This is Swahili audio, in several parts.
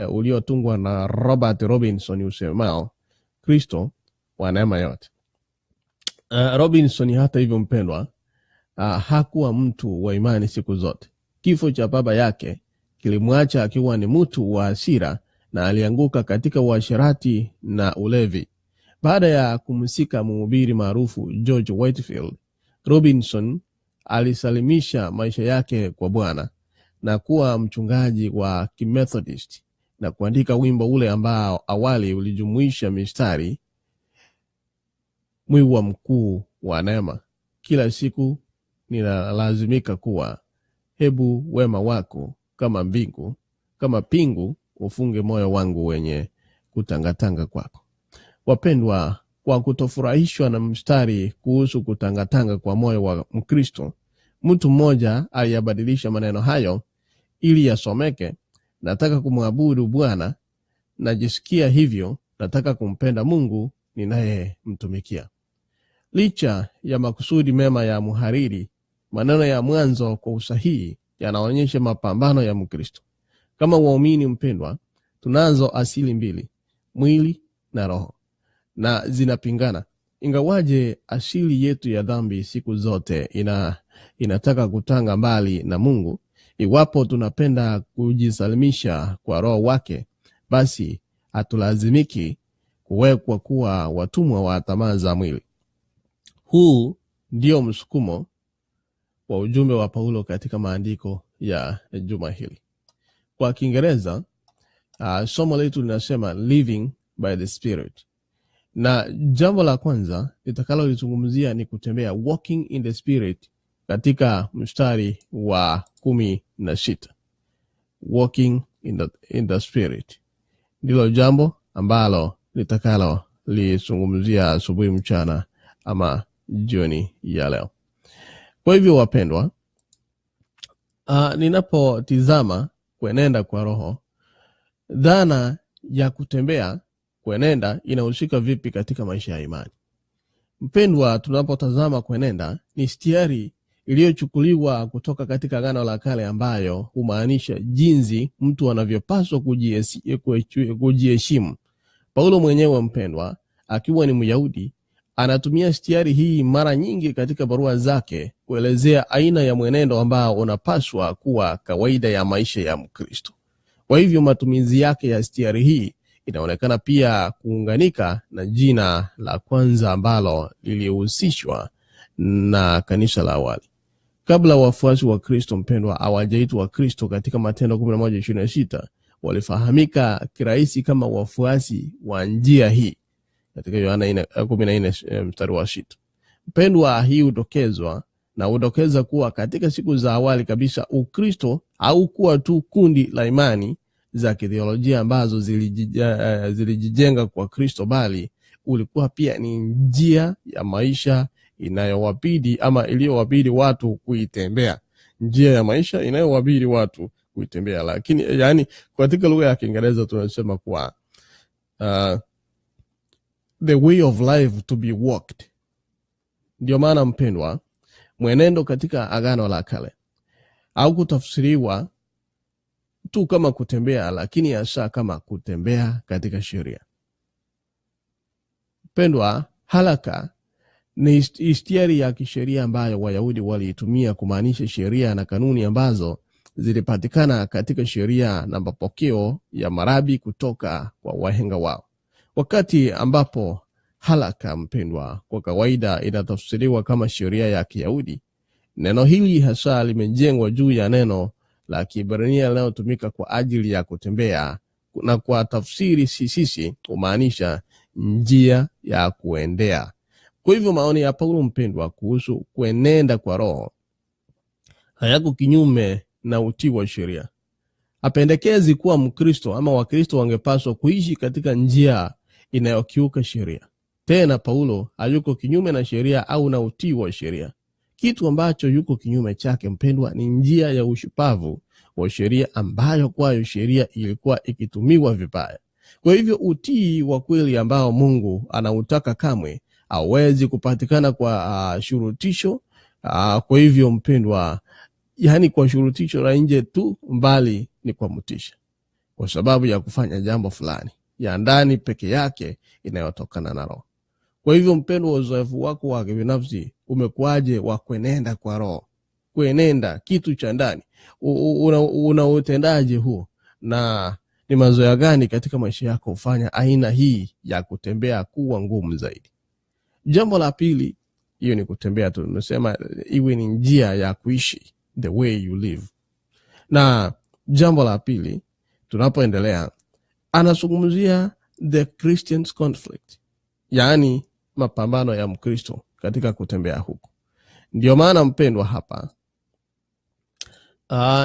uliotungwa na Robert Robinson usemao Kristo wa neema yote. Robinson hata hivyo mpendwa, hakuwa mtu wa imani siku zote. Kifo cha baba yake kilimwacha akiwa ni mtu wa hasira na alianguka katika uasherati na ulevi. Baada ya kumsika mhubiri maarufu George Whitefield, Robinson alisalimisha maisha yake kwa Bwana na kuwa mchungaji wa Kimethodist na kuandika wimbo ule ambao awali ulijumuisha mistari mwiwa mkuu wa neema, kila siku ninalazimika kuwa, hebu wema wako kama mbingu, kama pingu ufunge moyo wangu wenye kutangatanga kwako. Wapendwa, kwa kutofurahishwa na mstari kuhusu kutangatanga kwa moyo wa Mkristo, mtu mmoja aliyabadilisha maneno hayo ili yasomeke, nataka kumwabudu Bwana, najisikia hivyo, nataka kumpenda Mungu ninayemtumikia. Licha ya makusudi mema ya mhariri, maneno ya mwanzo kwa usahihi yanaonyesha mapambano ya Mkristo. Kama waumini mpendwa, tunazo asili mbili, mwili na roho, na zinapingana. Ingawaje asili yetu ya dhambi siku zote inataka kutanga mbali na Mungu, iwapo tunapenda kujisalimisha kwa roho wake, basi hatulazimiki kuwekwa kuwa watumwa wa tamaa za mwili. Huu ndio msukumo wa ujumbe wa Paulo katika maandiko ya juma hili. Kwa Kiingereza, somo letu linasema living by the Spirit, na jambo la kwanza litakalolizungumzia ni kutembea, walking in the Spirit, katika mstari wa 16. Walking in the Spirit ndilo jambo ambalo litakalo lizungumzia asubuhi, mchana ama jioni ya leo. Kwa hivyo wapendwa, ninapotizama kuenenda kwa Roho, dhana ya kutembea, kuenenda inahusika vipi katika maisha ya imani? Mpendwa, tunapotazama kuenenda ni istiari iliyochukuliwa kutoka katika Agano la Kale ambayo humaanisha jinsi mtu anavyopaswa kujiheshimu. Paulo mwenyewe mpendwa, akiwa ni Myahudi, anatumia istiari hii mara nyingi katika barua zake kuelezea aina ya mwenendo ambao unapaswa kuwa kawaida ya maisha ya Mkristo. Kwa hivyo matumizi yake ya istiari hii inaonekana pia kuunganika na jina la kwanza ambalo lilihusishwa na kanisa la awali. Kabla wafuasi wa Kristo mpendwa hawajaitwa Kristo katika Matendo 11:26, walifahamika kirahisi kama wafuasi wa njia hii katika Yohana 14 mstari wa 6. Mpendwa, hii hudokezwa na hudokeza kuwa katika siku za awali kabisa Ukristo haukuwa tu kundi la imani za kithiolojia ambazo zilijijenga kwa Kristo, bali ulikuwa pia ni njia ya maisha inayowabidi ama iliyowabidi watu kuitembea, njia ya maisha inayowabidi watu kuitembea. Lakini yani, katika lugha ya Kiingereza tunasema kuwa the way of life to be walked. Ndio maana mpendwa, mwenendo katika Agano la Kale au kutafsiriwa tu kama kutembea, lakini hasa kama kutembea katika sheria. Mpendwa, halaka ni istiari ya kisheria ambayo Wayahudi waliitumia kumaanisha sheria na kanuni ambazo zilipatikana katika sheria na mapokeo ya marabi kutoka kwa wahenga wao. Wakati ambapo halaka mpendwa, kwa kawaida inatafsiriwa kama sheria ya Kiyahudi, neno hili hasa limejengwa juu ya neno la Kiebrania linalotumika kwa ajili ya kutembea, na kwa tafsiri sisisi humaanisha njia ya kuendea. Kwa hivyo maoni ya Paulo mpendwa kuhusu kuenenda kwa Roho hayako kinyume na utii wa sheria. Hapendekezi kuwa Mkristo ama Wakristo wangepaswa kuishi katika njia inayokiuka sheria. Tena Paulo hayuko kinyume na sheria au na utii wa sheria. Kitu ambacho yuko kinyume chake mpendwa, ni njia ya ushupavu wa sheria ambayo kwayo sheria ilikuwa ikitumiwa vibaya. Kwa hivyo utii wa kweli ambao Mungu anautaka kamwe hauwezi kupatikana kwa shurutisho. Kwa hivyo mpendwa, yani kwa shurutisho la nje tu, mbali ni kwa mtisha. kwa sababu ya kufanya jambo fulani ya ndani peke yake inayotokana na Roho. Kwa hivyo mpendwa, uzoefu wako wa kibinafsi umekuwaje wa kuenenda kwa Roho? Kuenenda kitu cha ndani, una utendaje huo? Na ni mazoea gani katika maisha yako hufanya aina hii ya kutembea kuwa ngumu zaidi? Jambo la pili, hiyo ni kutembea tu, nimesema iwe ni njia ya kuishi, the way you live. Na jambo la pili tunapoendelea, anazungumzia the Christian's conflict, yaani mapambano ya Mkristo katika kutembea huku. Ndio maana mpendwa hapa,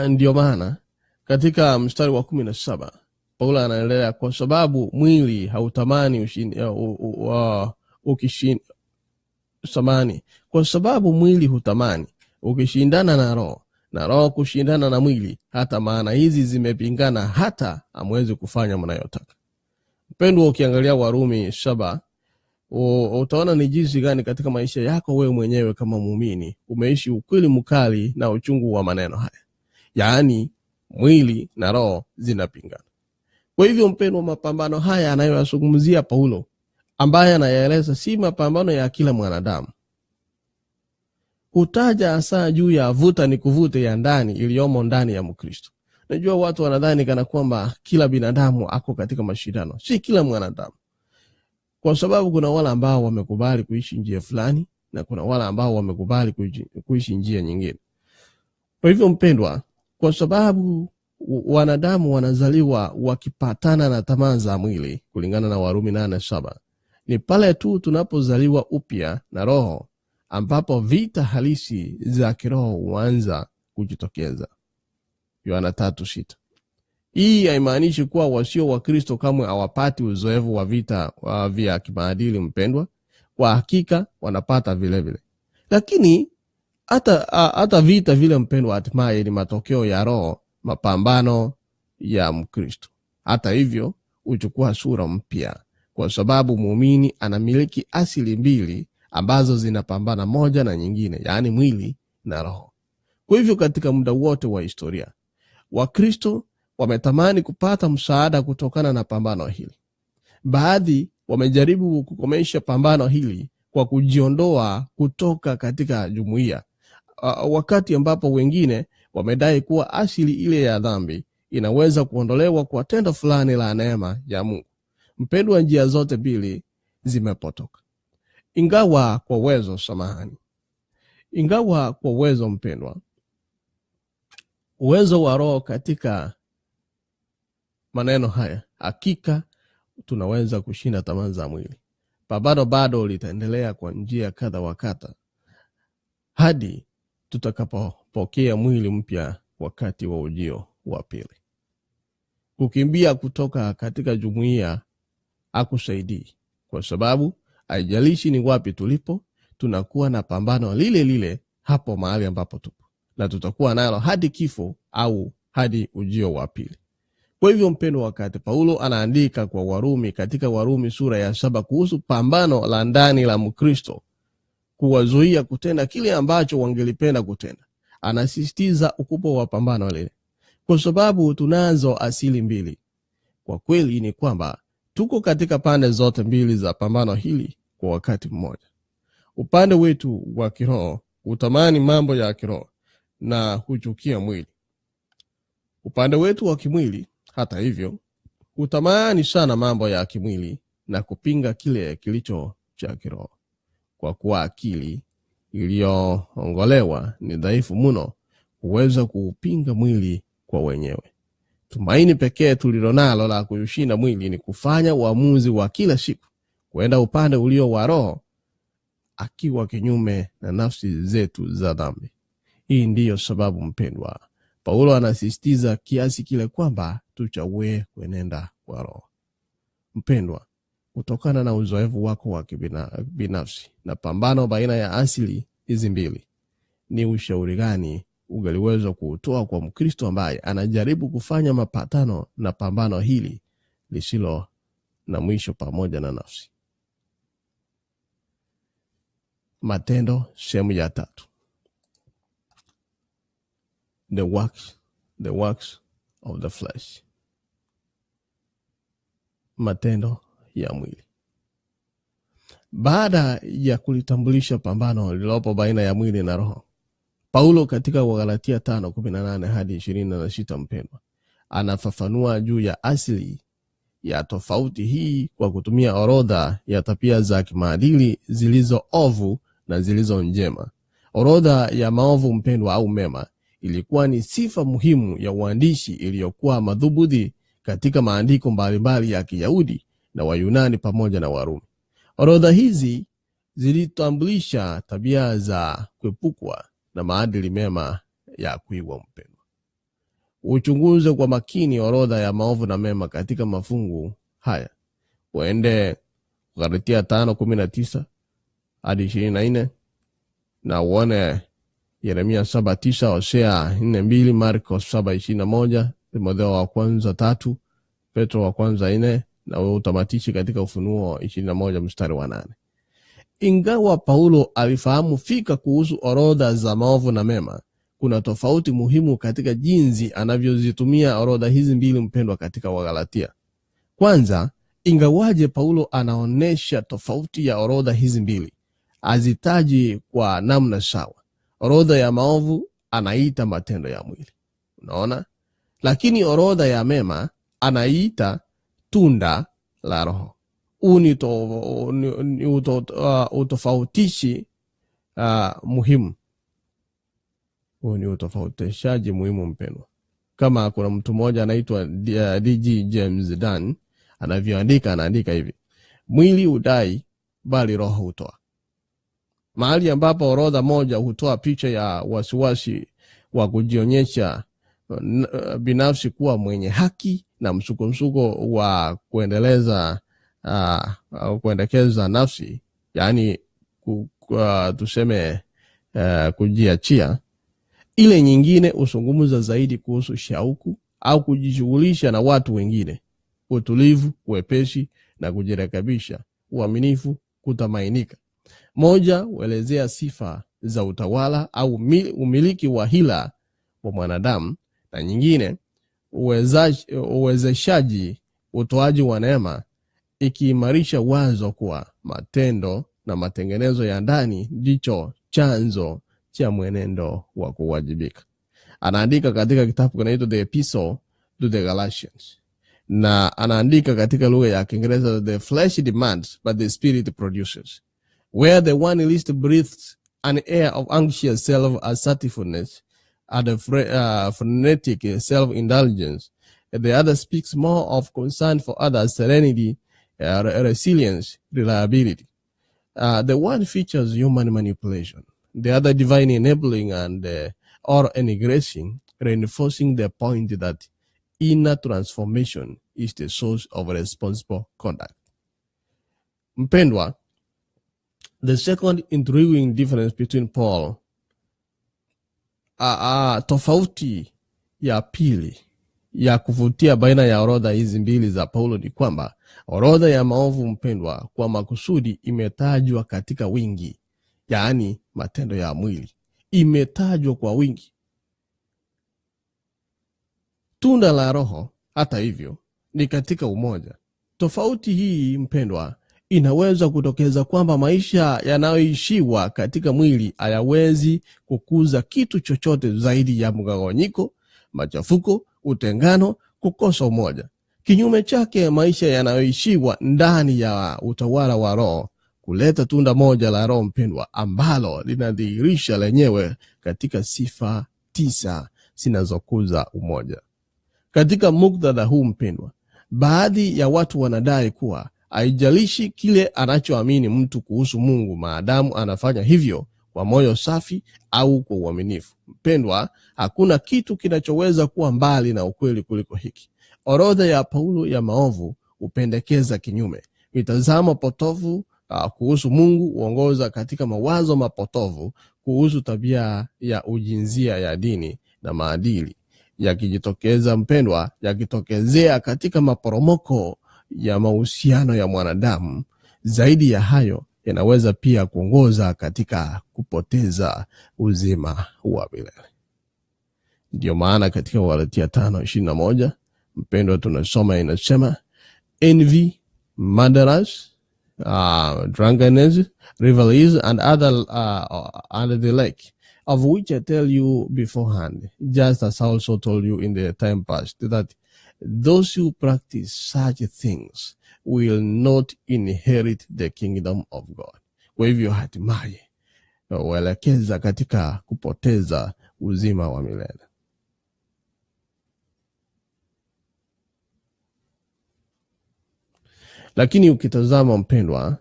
ndio maana katika mstari wa 17 Paulo anaendelea, kwa sababu mwili hautamani kwa sababu mwili hutamani ukishindana na roho, na roho kushindana na mwili, hata maana hizi zimepingana, hata hamwezi kufanya mnayotaka. Mpendwa, ukiangalia Warumi 7 utaona ni jinsi gani katika maisha yako wewe mwenyewe kama muumini umeishi ukweli mkali na uchungu wa maneno haya, yaani mwili na roho zinapingana. Kwa hivyo mpendwa, mapambano haya anayoyazungumzia Paulo, ambaye anayaeleza si mapambano ya kila mwanadamu, hutaja hasa juu ya vuta ni kuvute ya ndani iliyomo ndani ya Mkristo. Najua watu wanadhani kana kwamba kila binadamu ako katika mashindano. Si kila mwanadamu, kwa sababu kuna wale ambao wamekubali kuishi njia fulani na kuna wale ambao wamekubali kuishi njia nyingine. Kwa hivyo mpendwa, kwa sababu wanadamu wanazaliwa wakipatana na tamaa za mwili kulingana na Warumi 8:7, ni pale tu tunapozaliwa upya na Roho ambapo vita halisi za kiroho huanza kujitokeza. Yohana 3:6. Hii haimaanishi kuwa wasio wa Kristo kamwe hawapati uzoefu wa vita vya kimaadili mpendwa. Kwa hakika wanapata vile vile. Lakini hata vita vile mpendwa, hatimaye ni matokeo ya roho, mapambano ya Mkristo. Hata hivyo huchukua sura mpya, kwa sababu muumini anamiliki asili mbili ambazo zinapambana moja na nyingine, yaani mwili na roho. Kwa hivyo katika muda wote wa historia, Wakristo wametamani kupata msaada kutokana na pambano hili. Baadhi wamejaribu kukomesha pambano hili kwa kujiondoa kutoka katika jumuiya, wakati ambapo wengine wamedai kuwa asili ile ya dhambi inaweza kuondolewa kwa tendo fulani la neema ya Mungu. Mpendwa, njia zote mbili zimepotoka. Ingawa kwa uwezo mpendwa, uwezo wa Roho katika maneno haya, hakika tunaweza kushinda tamaa za mwili. Pambano bado litaendelea kwa njia kadha wa kadha hadi tutakapopokea mwili mpya wakati wa ujio wa pili. Kukimbia kutoka katika jumuiya hakusaidii, kwa sababu haijalishi ni wapi tulipo, tunakuwa na pambano lile lile hapo mahali ambapo tupo, na tutakuwa nalo hadi kifo au hadi ujio wa pili. Kwa hivyo mpendwa, wakati Paulo anaandika kwa Warumi katika Warumi sura ya 7 kuhusu pambano la ndani la Mkristo kuwazuia kutenda kile ambacho wangelipenda kutenda, anasisitiza ukubwa wa pambano lile, kwa sababu tunazo asili mbili. Kwa kweli ni kwamba tuko katika pande zote mbili za pambano hili kwa wakati mmoja. Upande wetu wa kiroho hutamani mambo ya kiroho na huchukia mwili. Upande wetu wa kimwili, hata hivyo, hutamani sana mambo ya kimwili na kupinga kile kilicho cha kiroho, kwa kuwa akili iliyoongolewa ni dhaifu mno huweza kuupinga mwili kwa wenyewe. Tumaini pekee tulilonalo la kuushinda mwili ni kufanya uamuzi wa kila siku kwenda upande ulio wa roho, akiwa kinyume na nafsi zetu za dhambi. Hii ndiyo sababu mpendwa, Paulo anasisitiza kiasi kile kwamba tuchague kuenenda kwa roho. Mpendwa, kutokana na uzoefu wako wa kibinafsi na pambano baina ya asili hizi mbili, ni ushauri gani ungeliweza kuutoa kwa Mkristo ambaye anajaribu kufanya mapatano na pambano hili lisilo na mwisho pamoja na nafsi? Matendo sehemu ya 3. The works of the flesh. Matendo ya mwili. Baada ya kulitambulisha pambano lililopo baina ya mwili na roho, Paulo katika Wagalatia 5:18 hadi 26, mpendwa, anafafanua juu ya asili ya tofauti hii kwa kutumia orodha ya tabia za kimaadili zilizo ovu na zilizo njema. Orodha ya maovu, mpendwa, au mema ilikuwa ni sifa muhimu ya uandishi iliyokuwa madhubuti katika maandiko mbalimbali ya Kiyahudi na Wayunani pamoja na Warumi. Orodha hizi zilitambulisha tabia za kuepukwa na maadili mema ya kuigwa, mpendwa. Uchunguze kwa makini orodha ya maovu na mema katika mafungu haya. Uende Galatia 5:19 hadi 24 na uone Yeremia 7:9, Hosea 4:2, Marko 7:21, Timotheo wa kwanza 3, Petro wa kwanza 4 na utamatishi katika Ufunuo 21 mstari wa 8. Ingawa Paulo alifahamu fika kuhusu orodha za maovu na mema, kuna tofauti muhimu katika jinsi anavyozitumia orodha hizi mbili, mpendwa, katika Wagalatia. Kwanza, ingawaje Paulo anaonesha tofauti ya orodha hizi mbili, azitaji kwa namna sawa. Orodha ya maovu anaita matendo ya mwili, unaona, lakini orodha ya mema anaita tunda la Roho. Huu ni utofautishi muhimu. Huu ni utofautishaji muhimu, mpendwa. Kama kuna mtu mmoja anaitwa DG James Dunn anavyoandika, anaandika hivi: mwili udai bali roho hutoa. Mahali ambapo orodha moja hutoa picha ya wasiwasi wa kujionyesha binafsi kuwa mwenye haki na msukosuko wa kuendeleza kuendekeza nafsi, yaani tuseme kujiachia. Ile nyingine huzungumza zaidi kuhusu shauku au kujishughulisha na watu wengine, utulivu, uwepesi na kujirekebisha, uaminifu, kutamainika. Moja huelezea sifa za utawala au umiliki wa hila wa mwanadamu, na nyingine uwezeshaji, utoaji wa neema, ikiimarisha wazo kuwa matendo na matengenezo ya ndani ndicho chanzo cha mwenendo wa kuwajibika. Anaandika katika kitabu kinaitwa The Epistle to the Galatians, na anaandika katika lugha ya Kiingereza, the flesh demands but the spirit produces. Where the one list breathes an air of anxious self-assertiveness and a frenetic self-indulgence, the other speaks more of concern for others, serenity, resilience, reliability. The one features human manipulation, the other divine enabling and or engracing, reinforcing the point that inner transformation is the source of responsible conduct. Mpendwa, the second intriguing difference between Paul, tofauti ya pili ya kuvutia baina ya orodha hizi mbili za Paulo ni kwamba orodha ya maovu, mpendwa, kwa makusudi imetajwa katika wingi, yaani matendo ya mwili imetajwa kwa wingi. Tunda la Roho, hata hivyo, ni katika umoja. Tofauti hii, mpendwa, inaweza kutokeza kwamba maisha yanayoishiwa katika mwili hayawezi kukuza kitu chochote zaidi ya mgawanyiko, machafuko, utengano, kukosa umoja. Kinyume chake, maisha yanayoishiwa ndani ya utawala wa Roho kuleta tunda moja la Roho, mpendwa, ambalo linadhihirisha lenyewe katika sifa 9 zinazokuza umoja. Katika muktadha huu, mpendwa, baadhi ya watu wanadai kuwa haijalishi kile anachoamini mtu kuhusu Mungu maadamu anafanya hivyo kwa moyo safi au kwa uaminifu. Mpendwa, hakuna kitu kinachoweza kuwa mbali na ukweli kuliko hiki. Orodha ya Paulo ya maovu hupendekeza kinyume. Mitazamo potofu kuhusu Mungu huongoza katika mawazo mapotovu kuhusu tabia ya ujinsia ya dini na maadili, yakijitokeza, mpendwa, yakitokezea katika maporomoko ya mahusiano ya mwanadamu. Zaidi ya hayo, yanaweza pia kuongoza katika kupoteza uzima wa milele. Ndio maana katika Wagalatia 5:21, mpendwa, tunasoma inasema, Envy, murderers, drunkenness, revelries, and other and the like, of which I tell you beforehand, just as I also told you in the time past, that those who practice such things will not inherit the kingdom of God. Kwa hivyo hatimaye huelekeza katika kupoteza uzima wa milele. Lakini ukitazama mpendwa,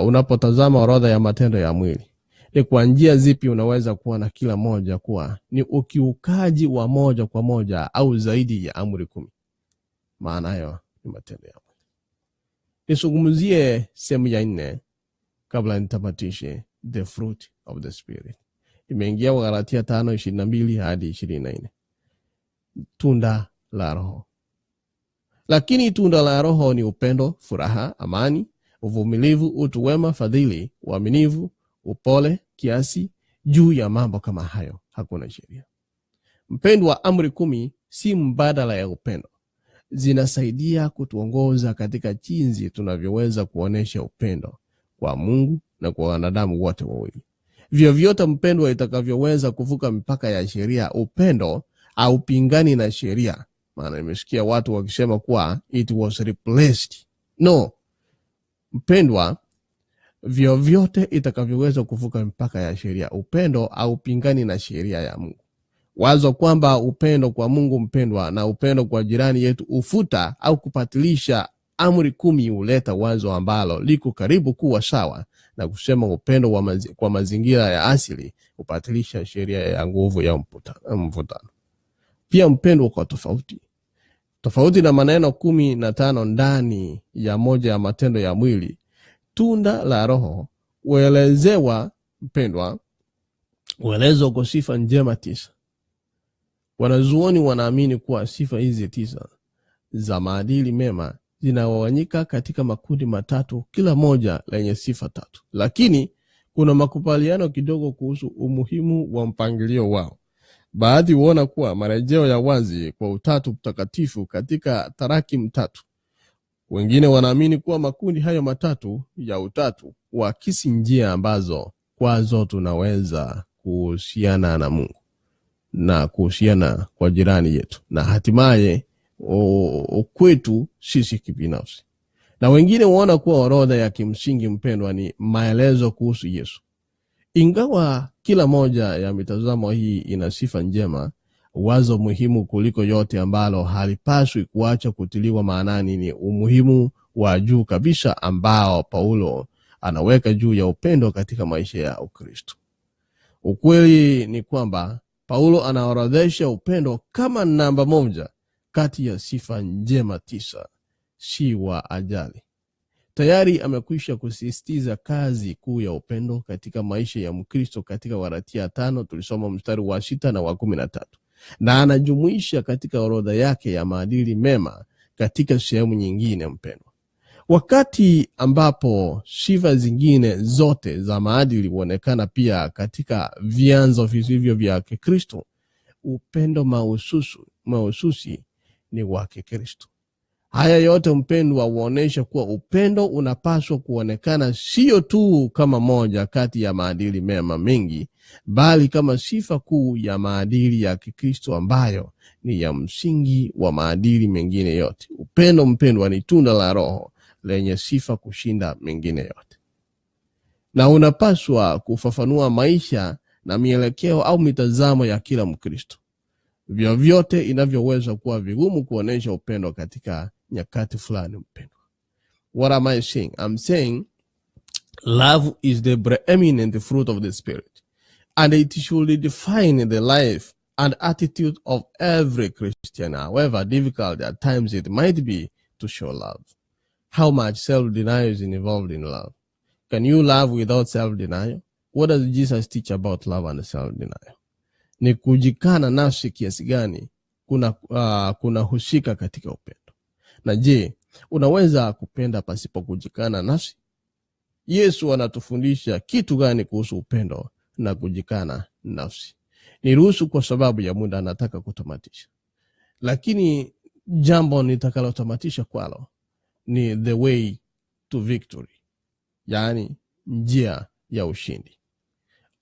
unapotazama orodha ya matendo ya mwili, ni kwa njia zipi unaweza kuona kila moja kuwa ni ukiukaji wa moja kwa moja au zaidi ya amri 10? Maana hayo ni matendo ya mwili. Nisungumzie sehemu ya 4 kabla nitamatishe, the fruit of the spirit. Imeingia Galatia 5:22 hadi 24. Tunda la Roho. Lakini tunda la Roho ni upendo, furaha, amani, uvumilivu, utu wema, fadhili, uaminifu, upole, kiasi. Juu ya mambo kama hayo hakuna sheria. Mpendwa, amri 10 si mbadala ya upendo. Zinasaidia kutuongoza katika jinsi tunavyoweza kuonesha upendo kwa Mungu na kwa wanadamu wote wawili. Vyovyote mpendwa itakavyoweza kuvuka mipaka ya sheria, upendo haupingani na sheria. Maana nimesikia watu wakisema kuwa it was replaced. No, mpendwa, vyovyote itakavyoweza kuvuka mipaka ya sheria, upendo haupingani na sheria ya Mungu. Wazo kwamba upendo kwa Mungu mpendwa na upendo kwa jirani yetu ufuta au kupatilisha amri 10 huleta wazo ambalo liko karibu kuwa sawa na kusema upendo kwa mazingira ya asili upatilisha sheria ya nguvu ya mvutano. Pia mpendwa, kwa tofauti na maneno 15 ndani ya moja ya matendo ya mwili, tunda la Roho huelezewa mpendwa, huelezwa kwa sifa njema 9. Wanazuoni wanaamini kuwa sifa hizi 9 za maadili mema zinagawanyika katika makundi 3, kila moja lenye sifa 3. Lakini kuna makubaliano kidogo kuhusu umuhimu wa mpangilio wao. Baadhi huona kuwa marejeo ya wazi kwa Utatu Mtakatifu katika tarakimu 3. Wengine wanaamini kuwa makundi hayo 3 ya Utatu huakisi njia ambazo kwazo tunaweza kuhusiana na Mungu na kuhusiana kwa jirani yetu na hatimaye kwetu sisi kibinafsi. Na wengine huona kuwa orodha ya kimsingi mpendwa ni maelezo kuhusu Yesu. Ingawa kila moja ya mitazamo hii ina sifa njema, wazo muhimu kuliko yote ambalo halipaswi kuacha kutiliwa maanani ni umuhimu wa juu kabisa ambao Paulo anaweka juu ya upendo katika maisha ya Ukristo. Ukweli ni kwamba Paulo anaorodhesha upendo kama namba 1 kati ya sifa njema 9, si wa ajali. Tayari amekwisha kusisitiza kazi kuu ya upendo katika maisha ya Mkristo katika Galatia 5, tulisoma mstari wa 6 na wa 13. Na anajumuisha katika orodha yake ya maadili mema katika sehemu nyingine mpendwa. Wakati ambapo sifa zingine zote za maadili huonekana pia katika vyanzo visivyo vya Kikristo, upendo mahususi ni wa Kikristo. Haya yote mpendwa huonesha kuwa upendo unapaswa kuonekana sio tu kama moja kati ya maadili mema mengi, bali kama sifa kuu ya maadili ya Kikristo ambayo ni ya msingi wa maadili mengine yote. Upendo mpendwa ni tunda la Roho lenye sifa kushinda mengine yote. Na unapaswa kufafanua maisha na mielekeo au mitazamo ya kila Mkristo. Vyovyote inavyoweza kuwa vigumu kuonesha upendo katika nyakati fulani mpendwa. What am I saying? I'm saying love is the preeminent fruit of the Spirit, and it should define the life and attitude of every Christian, however difficult at times it might be to show love. How much self-denial is involved in love? Can you love without self-denial? What does Jesus teach about love and self-denial? Ni kujikana nafsi kiasi gani kuna husika katika upendo? Na je, unaweza kupenda pasipo kujikana nafsi? Yesu anatufundisha kitu gani kuhusu upendo na kujikana nafsi? Niruhusu kwa sababu ya muda nataka kutamatisha. Lakini jambo nitakalotamatisha kwalo ni The Way to Victory, yaani njia ya ushindi.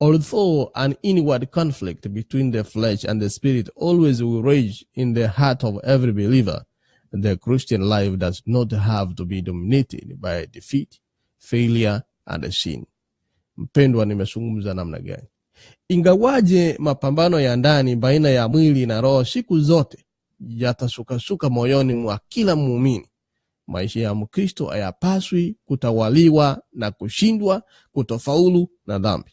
Although an inward conflict between the flesh and the spirit always will rage in the heart of every believer, the Christian life does not have to be dominated by defeat, failure and sin. Mpendwa, nimezungumza namna gani? Ingawaje mapambano ya ndani baina ya mwili na roho siku zote yatasukasuka moyoni mwa kila muumini, maisha ya Mkristo hayapaswi kutawaliwa na kushindwa, kutofaulu na dhambi.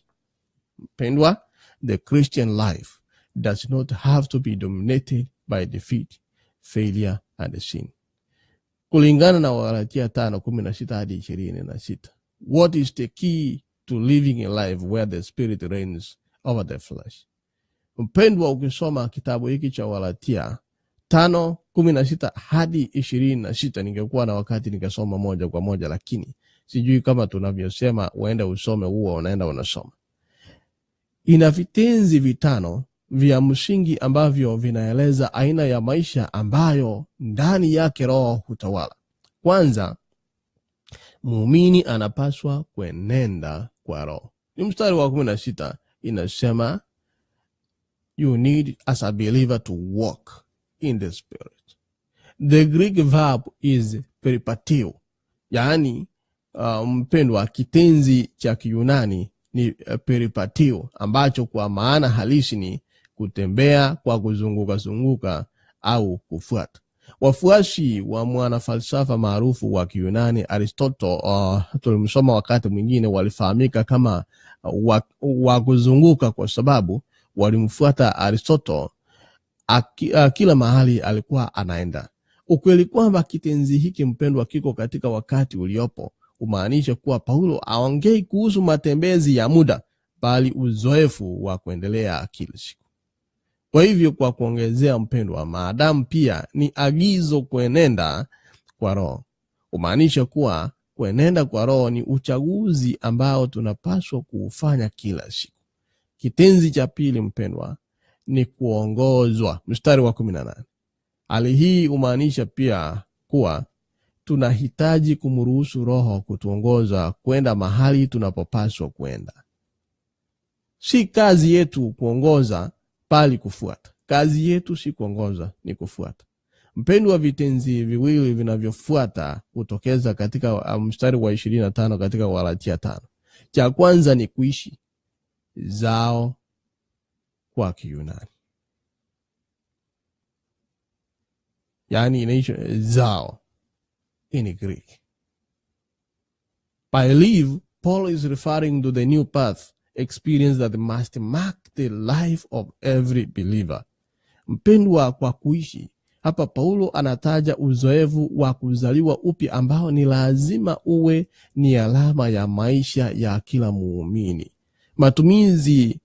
Mpendwa, the Christian life does not have to be dominated by defeat, failure and sin. Kulingana na Wagalatia 5:16 hadi 26. What is the key to living a life where the spirit reigns over the flesh? Mpendwa, ukisoma kitabu hiki cha Wagalatia 5:16 hadi 26, ningekuwa na wakati ningesoma moja kwa moja, lakini sijui kama tunavyosema uende usome, huo unaenda unasoma. Ina vitenzi vitano vya msingi ambavyo vinaeleza aina ya maisha ambayo ndani yake roho hutawala. Kwanza, muumini anapaswa kuenenda kwa roho. Ni mstari wa 16 inasema, you need as a believer to walk in the spirit. The Greek verb is peripateo, yaani mpendwa, kitenzi cha Kiyunani ni peripateo, ambacho kwa maana halisi ni kutembea kwa kuzunguka zunguka au kufuata. Wafuasi wa mwanafalsafa maarufu wa Kiyunani Aristotle, tulimsoma wakati mwingine, walifahamika kama wa kuzunguka kwa sababu walimfuata Aristotle kila mahali alikuwa anaenda. Ukweli kwamba kitenzi hiki, mpendwa, kiko katika wakati uliopo umaanisha kuwa Paulo aongei kuhusu matembezi ya muda, bali uzoefu wa kuendelea kila siku. Kwa hivyo, kwa kuongezea, mpendwa, maadamu pia ni agizo kuenenda kwa roho, umaanisha kuwa kuenenda kwa roho ni uchaguzi ambao tunapaswa kuufanya kila siku. Kitenzi cha pili, mpendwa, ni kuongozwa, mstari wa 18. Hali hii umaanisha pia kuwa tunahitaji kumruhusu roho kutuongoza kwenda mahali tunapopaswa kwenda. Si kazi yetu kuongoza, bali kufuata. Kazi yetu si kuongoza, ni kufuata. Mpendwa, vitenzi viwili vinavyofuata hutokeza katika mstari wa 25 katika Wagalatia 5. Cha kwanza ni kuishi, zao kwa Kiyunani, yaani inaisha zao in Greek. By live, Paul is referring to the new path experience that must mark the life of every believer. Mpendwa, kwa kuishi hapa Paulo anataja uzoefu wa kuzaliwa upya ambao ni lazima uwe ni alama ya maisha ya kila muumini. Matumizi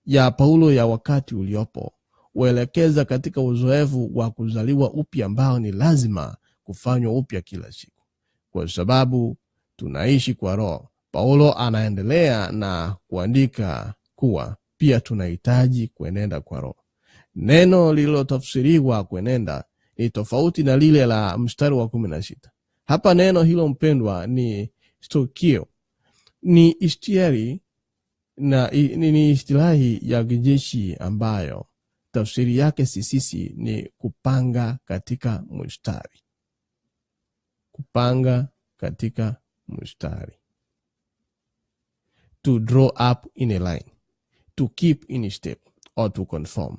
ya Paulo ya wakati uliopo huelekeza katika uzoefu wa kuzaliwa upya ambao ni lazima kufanywa upya kila siku, kwa sababu tunaishi kwa roho. Paulo anaendelea na kuandika kuwa pia tunahitaji kuenenda kwa roho. Neno lililotafsiriwa kuenenda ni tofauti na lile la mstari wa 16. Hapa neno hilo, mpendwa, ni stokio, ni istiari na ni istilahi ya kijeshi ambayo tafsiri yake sisi ni kupanga katika mstari. Kupanga katika mstari. To draw up in a line, to keep in step, or to conform.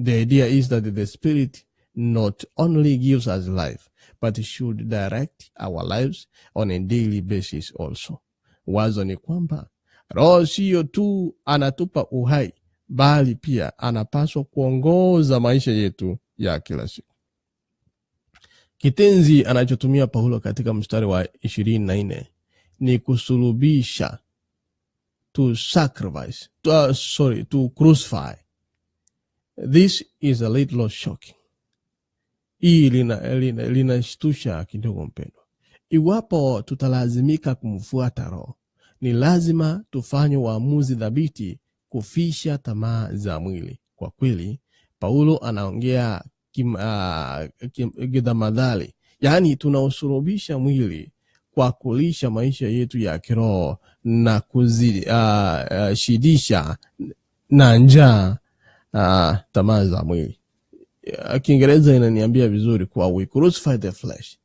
The idea is that the Spirit not only gives us life, but should direct our lives on a daily basis also. Wazo ni kwamba Roho sio tu anatupa uhai, bali pia anapaswa kuongoza maisha yetu ya kila siku. Kitenzi anachotumia Paulo katika mstari wa 24 ni kusulubisha, to sacrifice, to crucify. This is a little shocking. Hii linashtusha kidogo, mpendwa. Iwapo tutalazimika kumfuata Roho, ni lazima tufanye uamuzi thabiti kufisha tamaa za mwili. Kwa kweli, Paulo anaongea kidhamadhali, Yaani tunausulubisha mwili kwa kulisha maisha yetu ya kiroho na kuzishidisha na njaa tamaa za mwili. Kiingereza inaniambia vizuri kuwa we crucify the flesh.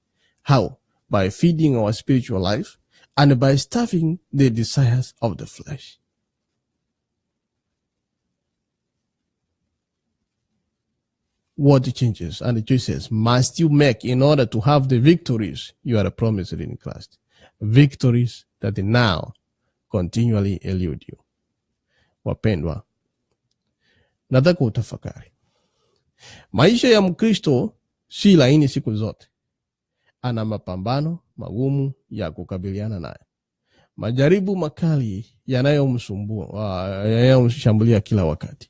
How? By feeding our spiritual life and by starving the desires of the flesh. What changes and choices must you make in order to have the victories you are promised in Christ? Victories that now continually elude you. Wapendwa, nataka utafakari. Maisha ya Mkristo si laini siku zote. Ana mapambano magumu ya kukabiliana nayo, majaribu makali yanayomsumbua, yanayomshambulia kila wakati.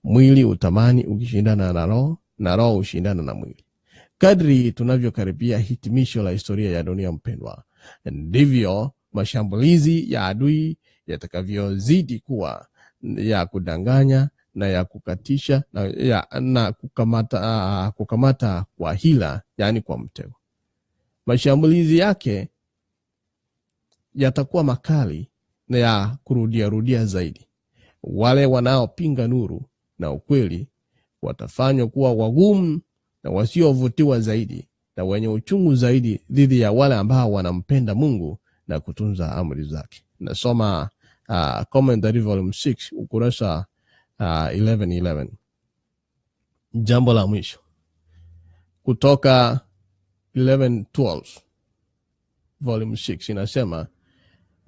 Mwili utamani ukishindana na roho, na roho ushindana na mwili. Kadri tunavyokaribia hitimisho la historia ya dunia, mpendwa, ndivyo mashambulizi ya adui yatakavyozidi kuwa ya kudanganya na ya kukatisha na kukamata kwa hila, yaani kwa mtego. Mashambulizi yake yatakuwa makali na ya kurudiarudia zaidi. Wale wanaopinga nuru na ukweli watafanywa kuwa wagumu na wasiovutiwa zaidi na wenye uchungu zaidi dhidi ya wale ambao wanampenda Mungu na kutunza amri zake. Nasoma Commentary Volume 6 ukurasa 1111. Jambo la mwisho kutoka 1112 Volume 6 inasema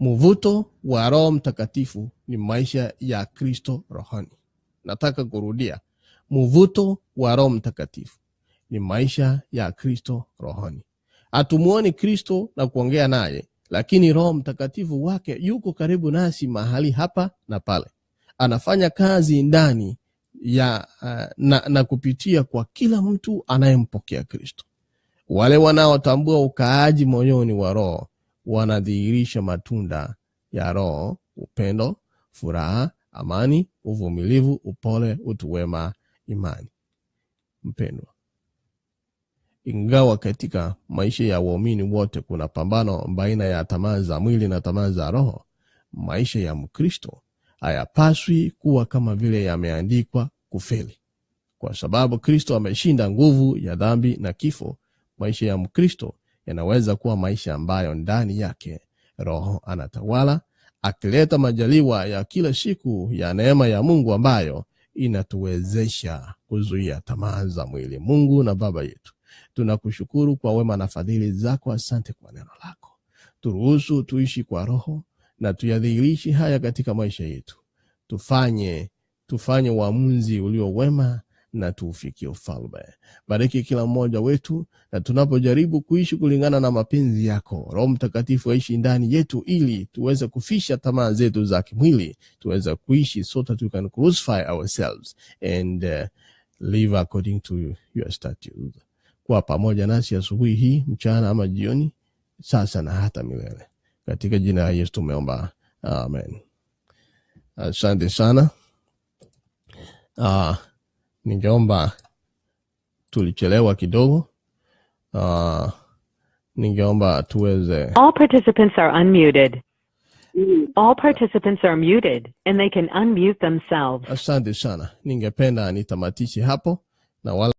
mvuto wa Roho Mtakatifu ni maisha ya Kristo rohoni. Nataka kurudia, mvuto wa Roho Mtakatifu ni maisha ya Kristo rohoni. Hatumuoni Kristo na kuongea naye, lakini Roho Mtakatifu wake yuko karibu nasi mahali hapa na pale. Anafanya kazi ndani ya na kupitia kwa kila mtu anayempokea Kristo. Wale wanaotambua ukaaji moyoni wa Roho wanadhihirisha matunda ya Roho: upendo, furaha, amani, uvumilivu, upole, utu wema, imani. Mpendwa, ingawa katika maisha ya waumini wote kuna pambano baina ya tamaa za mwili na tamaa za roho, maisha ya Mkristo hayapaswi kuwa kama vile yameandikwa kufeli. Kwa sababu Kristo ameshinda nguvu ya dhambi na kifo, maisha ya Mkristo yanaweza kuwa maisha ambayo ndani yake Roho anatawala, akileta majaliwa ya kila siku ya neema ya Mungu ambayo inatuwezesha kuzuia tamaa za mwili. Mungu na Baba yetu, tunakushukuru kwa wema na fadhili zako. Asante kwa neno lako. Turuhusu tuishi kwa Roho na tuyadhihirishe haya katika maisha yetu. Tufanye uamuzi ulio wema na tuufikie ufalme. Bariki kila mmoja wetu, na tunapojaribu kuishi kulingana na mapenzi yako, Roho Mtakatifu aishi ndani yetu ili tuweze kufisha tamaa zetu za kimwili, tuweze kuishi so that we can crucify ourselves and live according to your statutes. Kwa pamoja nasi asubuhi hii, mchana ama jioni, sasa na hata milele. Katika jina la Yesu tumeomba, amen. Asante sana. Ningeomba, tulichelewa kidogo. Ningeomba tuweze All participants are unmuted. All participants are muted and they can unmute themselves. Asante sana. Ningependa nitamatishe hapo na wala